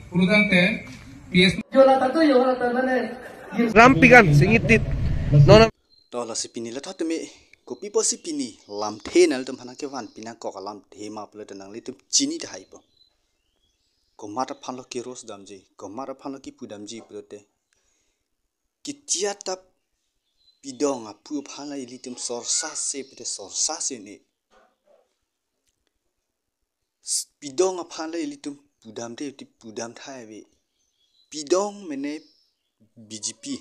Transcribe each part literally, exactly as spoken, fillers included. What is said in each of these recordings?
Prudente, P S Jola tanto yo la tanane. Rampigan singit tit. Nona. To lasi pini la thot tumi kopi pusi pini lamthe nanglitum aphan kevan pinangkok alamthe ma pulote nanglitum chini tahai po. Komat aphan lo kiros damji, komat aphan lo kipu damji pulote. Kitia ta pidong apu aphan la ilitum sorsa se pete sorsa se ne. Pidong aphan la ilitum pudam te ti pudam thai ave. Pidong mene B J P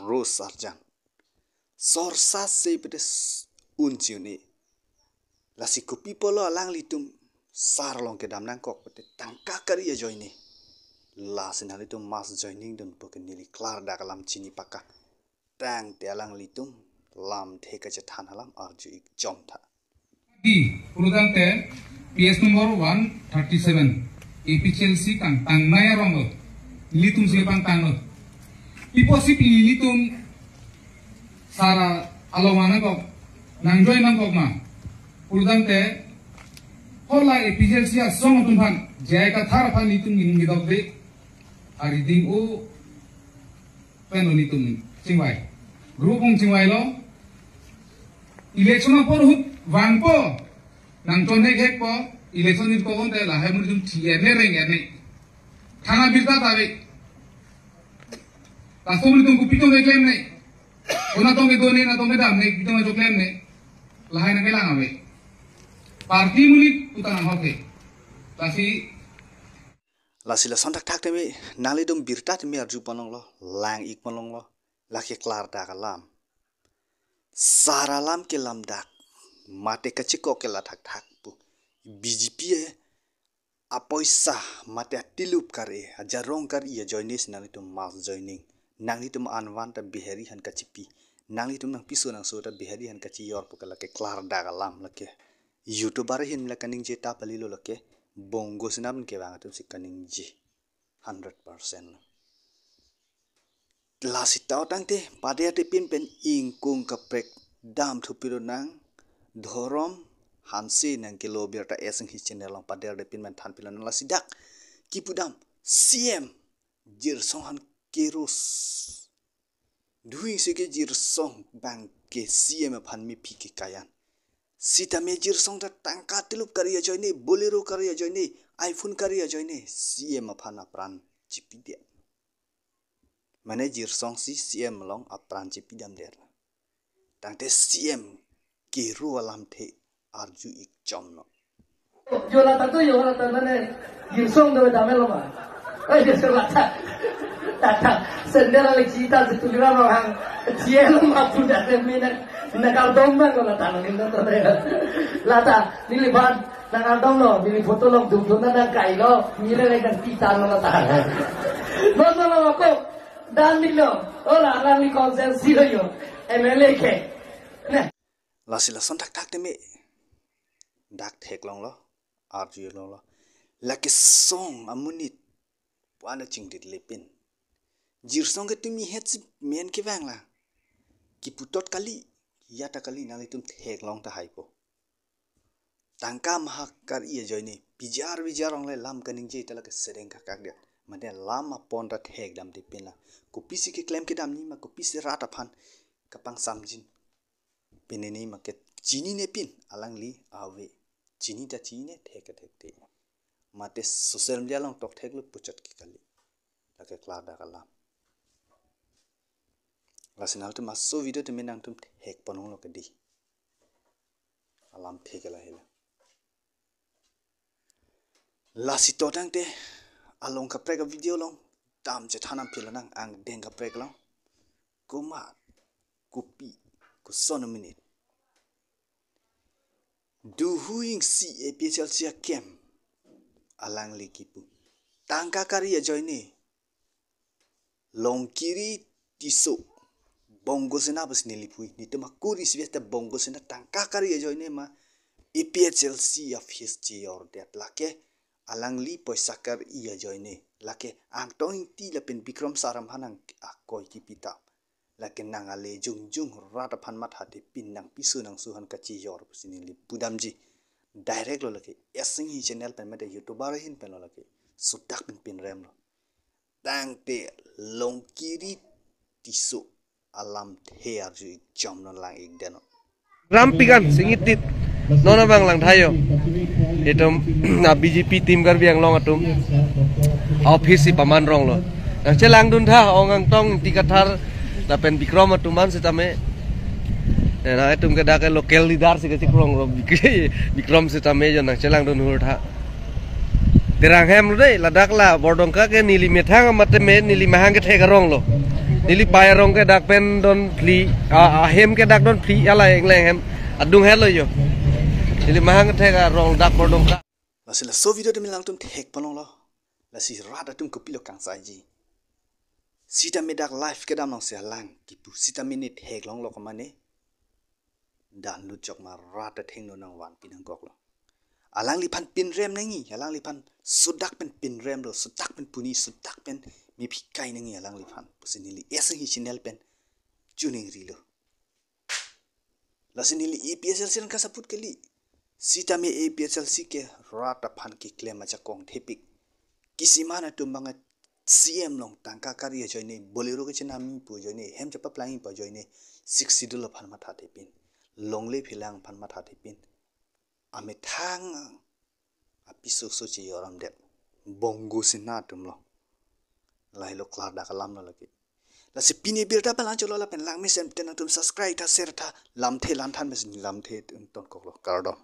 Rose Sarjan. Sorsa se pete s-, un si un-e. Lasi kopi pulo alanglitum sar along kedam nangkok pete tangka kari ajoine. Lasi nanglitum mass joining dunpo ke neli klardak alam chini paka. Tangte alanglitum lamthe kachethan alam arju ik chom tha. Di, Prudente, P S number one thirty-seven, A P H L C kangtang naya rong lo, ilitum si pangtang lo. Pi pusi pini ilitum sar along nangkok, nang join nangkok ma. Prudente, hala A P H L C asong atum aphan, J I Kathar aphan ilitum ning nidok de, ari ding o, pen lo ilitum chingvai. Group ong chingvai lo. Election apor ahut vangpo. Nang chonhek hek po. Election in ko konte lahai mun ilitum thi erne reng erne. Thang abirta ta ave. Laso mun ilitum kopi tong keklem ne. Konat tong kedo ne, konat tong kedam ne, kopi tong keklem ne. Lahai nangkelang ave. Party monit pu ta nanghok he. Lasi Lasi lason thakthak teme, nanglitum birta teme arju pon longlo, lang ik pon longlo, lake klardak alam. Sar alam ke lamdak, mate kachikok ke la thakthak pu. B J P e apoisa, mate atilup kar-e, ajarong kar-e ajoine si nanglitum mass joining. Nanglitum anvan ta Bihari aphan kachipi. Nanglitum nangpiso nangso ta Bihari aphan kachiyor pu ke lake klardak alam lake. YouTuber ahin la kaningje ta pali lo lake. Bongo Sena pen kevang atum si kaningje. Hundred percent. Lasi ta tangte paderte pin pen ingkung kaprek dam thu pilo nang dhorom hanse nangkelo birta eseng hi channel along paderte pin pen than pilo nang lasi dak kipu dam C M Jirsong aphan kerus. Duing si ke Jirsong bang ke C M aphan mephi ke kayan. Sitame Jirsong ta tangka tilup kari ajoine, Bolero kari ajoine, iPhone kari ajoine, C M aphan apran chipi dia. Mane Jirsong si C M along apran chipi dam der. Tangte C M keru alamthe arju ik chom lo. Yo la tanto yo la tanto ne Jirsong do dame lo ma. Eh, Jirsong la ta. Ta ta. Sendera le kita si Tuliram lo hang. Cielo ma pu da se mina. Na kardom bang lo la ta lo ni to de. La ta ni li ban na kardom lo ni li photo lo dum dum na kai lo ni le le kan kita lo la ta. Lo lo lo ko dan ni lo. Ola alang ni konsen si lo yo. M L A ke. Ne. Lasi lason thakthak teme. Dak theklonglo, arjulonglo. Lake song amonit puan chingdit lepin. Jirsong ke tumi het si men kevang la. Kiputot kali, ya ta kali nanglitum theklong tahai po. Tangka mahak kar-e ajoine, pijar pijar ong le lam kaningje ta lake sedeng kakak dia. Mate lam apon ta thekdam tipin la. Kopisi keklem kedam ni ma, kopisi rat aphan kapangsamjin. Pini ni ma ke chinine pin alangli ave. Chini ta chini thek thek te. Mate social media along tok thek lo puchot ke kali. Lake klardak alam. Lasi nanglitum laso video teme nangtum thek pon longlo ke di. Alamthe ke lahai lo. Lasi to tangte along kaprek a video along dam chethan nangpi lo nang angdeng kaprek along. Komat, kopi, koson amonit. Duhuing si A P H L C akem alangli kipu. Tangka kar-e ajoine. Longkiri Tisso. Bongo Sena pusi neli pui. Nitum akuri sibesta Bongo Sena tangka kar-e ajoine ma A P H L C office chiyor det lake. Alangli poisa kar-e ajoine. Lake Angtong Ingti lapen Bikram Saram aphan nang akoi kipi ta. Lake nang ale jongjong rat aphan matha tipin nangpiso nangso aphan kachiyor pusi neli pudamji. Direct lo lake. Eseng hi channel pen mate YouTuber ahin pen lo lake. sudak pen pinrem lo. Tangte Longkiri Tisso alamthe arju ik jam non lang ik den. Ram pikan singit tit. Non abang lang thayo. Itum na B J P team Karbi Anglong atum office si paman rong lo. Nangchelangdun tha Ong Angtong, Ingti Kathar lapen Bikrom atum an sitame. Eh, na itum ke dak ke local leader si kachiklo lo, Bik-, Bikrom sitame jo nangchelangdun hur tha. Terang hem lo dei, ladak la Bordongka ke neli methang mate me neli mahang kethek arong lo. Neli pai arong ke dak pen don phli, a, ahem ke dak don phli, ala engleng hem. Adung het lo jo. Neli mahang kethek arong dak Bordongka. Lasi laso video de milang tum thek palong lo. Lasi rat atum kopilo kangsaiji. Sitame dak live kedam nang si alang kipu. Sitame ne theklong lo komane. Dan lut jok ma rat athengno nangvanpi nangkok lo. Alangliphan pinrem nangji, alangliphan sudak pen pinrem lo, sudak pen puni, sudak pen mephikai nangji alangliphan pusi neli esi hi channel pen chuningri lo. Lasi neli A P H L C an kasaput kali. Sitame A P H L C ke rat aphan keklem ajakong thepik. Kisiman atum bang C M along tangka kari ajoine, Bolero kechenam pu ajoine, hem chepaplang pu ajoine, Sixth Schedule aphan matha thepin, longle philang aphan matha thepin, amethang apiso so che yoram det, Bongo Sena atum lo. Lahelo klardak alam lo lake. Lasi pini birta palang cholo lapen lang mesen te nangtum subscribe tha, share tha, lamthe lanthan mesen lamthe tonkok lo, kardom.